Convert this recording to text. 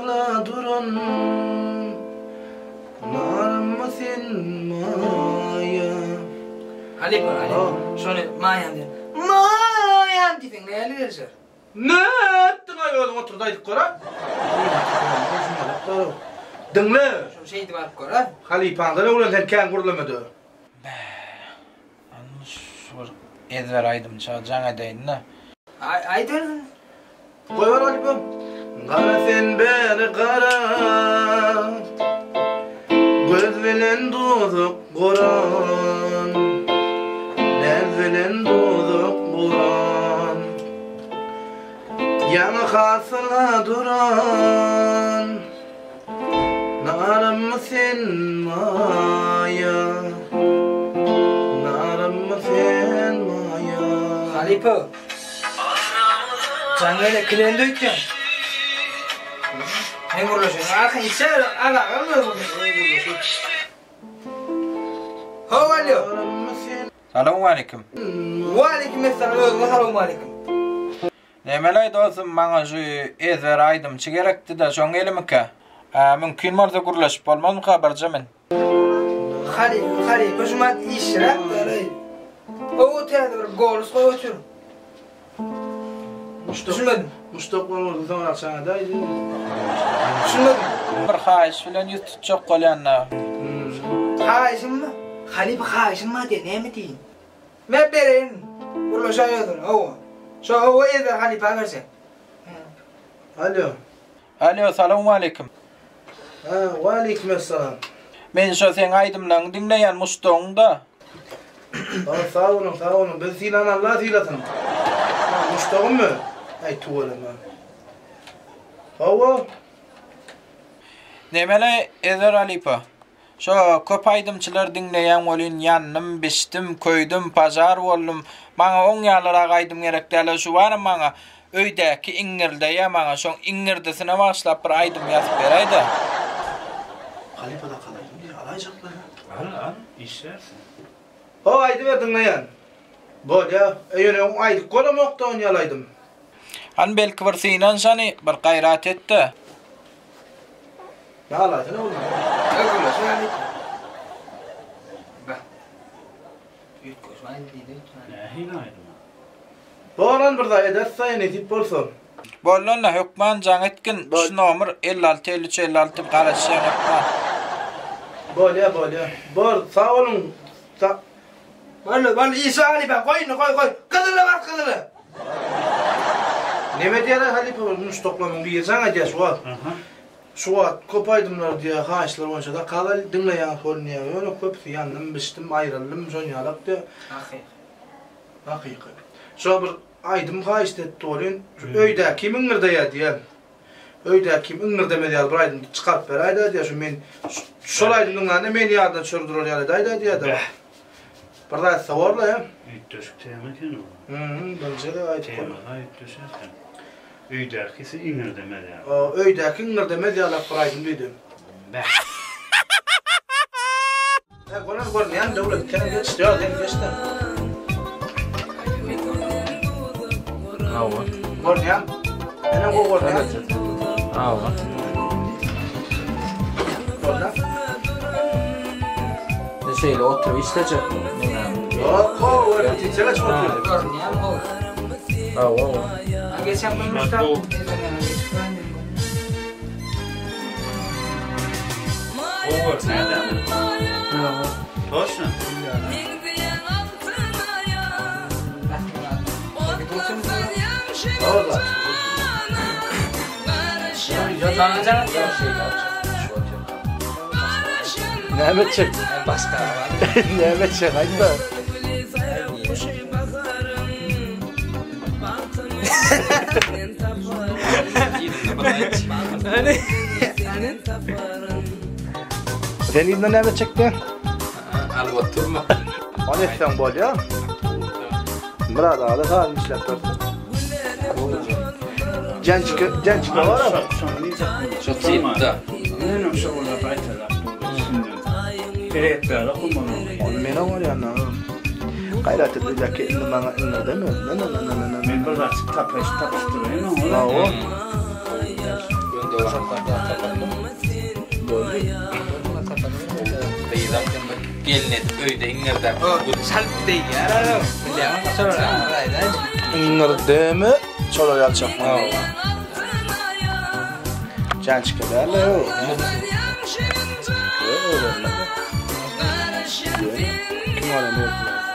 hasyla duran Narymmy sen maýa. Halypa halypa şony maýam diýen. Maýam diýseň näli gelişer. Nätdiňaý özüň oturda aýdyp gör-a. Diňle. Şony şeýdip alyp gör-a. Halypaňdan öwren sen kän gürlemede. Bäh. Indi şu bir ezber aýdymça jaň edeýin-de. Aýdaryn. Goýber halypam. Gara sen bäri gara. Göz bilen duzak guran. Näz bilen duzak guran. Ýaňy hasyla duran. Narymmy sen maýa Narymmy sen maýa. Halypa. Jaň gele kilendi öýtýän. Men gürleşeýin. Arkaýyn içer, alaga gürleşeýin. Hawa alo. Salowmaleýkim. Waleýkim essalam özüňe salowmaleýkim. Nemeleý dostum maňa şu ezber aýdymçy gerekdida şoň elimikä? Mümkin bolsa gürleşip bolmazmyka birje men. Halypa halypa şumat işräk däleý. Gowy täze bir golus goýup otyr. Düşünmedim. Muşdak bolmasa soňrak şaňa daýy. Düşünmedim. Bir haýyş bilen ýüz tutjak bolýanda. Haýyşymmy? Halypa haýyşym bar diýýär näme diýin? Men bereýin. Gürleşäý özüň, hawa. Şo hawa ezber halypa berjek. Alo. Alo, salowmaleýkim. Ha, waleýkim essalam. Men şo seň aýdymlaryňy diňleýän muşdagyň-da. Ha, sag boluň, sag boluň. Bizi sylan Allah sylasyn. Ha, muşdagymmy? Äý, tüweleme. Hawa. Nemele Ezber halypa. Şo köp aýdymçylar diňleýän welin ýandym, bişdim, köýdüm, pažar boldum. Maňa oň ýalyrak aýdym gerek däl-ä şu bara maňa öýdäki iňňirdeýä maňa şoň iňňirdisine bagyşlap bir aýdym ýazyp beräýdä. Halypa dakal aýdym diýýär, alaýjaklar. Al, al, işlärsiň. Hawa aýdyber diňleýän. Bolýa. Ýöne öň aýdyp göremokda on ýaly aýdym. Hany belki bir synanyşany, bir gaýrat et-de. Nalaýsana oglum. Nähili aýdym? Bolan bir zat ederis-aý nesip bolsa. Boldy onda hökman jaň etgin şu nomer 56 53 56 garaşýan hökman. Bolýa bolýa. Bor sag boluň. Boldy boldy işi halypa goý indi goý goý gyzyla bas gyzyla. Neme diýýärler halypa bir muşdaklarymyň biri jaň edýär şu wagt. Şu wagt köp aýdymlar diýýär haýyşlar boýunça da kazal diňleýän şol diýýär ýöne köpüsi ýandym bişdim aýryldym şon ýalak diýýär. Hakyky. Hakyky. Şo bir aýdym haýyşt etdi welin şu öýdäki kim iňňirdeýär diýýär. Öýdäki kim iňňirdemez ýaly bir aýdym çykaryp beräýdä diýýär şu men şol aýdym diňlände meni ýadyna düşür durar ýaly edäýdä diýýär. Bäh. Bir zat etse borla ýa. Üýtgeşik tema eken o. Hüm, birinji gezek aýdyp Tema üýtgeşik eken. Öýdäkisi iňirdemez ýaly. Öýdäki iňirdemez ýalak bir aýdym diýdi. Bäh. Hä gonar görünýän Döwlet senem geç ýok sen geç-de. Hawa. Görünýän. Senem gowy görünýän. Hawa. Görünýän. Sen şeýle oturyp işlejek. Ýok, gowy repetisiýa geçip otyr. Görünýän gowy. Hawa. Geçen gün muşdak. Gowy görünýär dämi? Toçno. Näme etjek? Başga. Näme etjek aýtma. Sen ýüzüne näme çekdiň? Alyp oturma. Ony etseň bolýar. Myrat aga sazyn işläp dursun. Jençike, jençike bar. Şu tipde. Menem şu olar gaýtalap dur. Gerekdäli okumaly. Ony men oňarýan. Gaýrat et öýdäki indi maňa iňňirdeme. Na na na na na. Men bir zatjyk tapaýyş tapyşdyraýyn oňa. Hawa. Günde wagtlarda. gelin edip öýde iňňirdäp. Çalyp diýýär adam. Bilýäňmi? Şolar aýdaýyn. Iňňirdeme çola ýalçakma. Jançka däl-le o. Kim alan öýtme.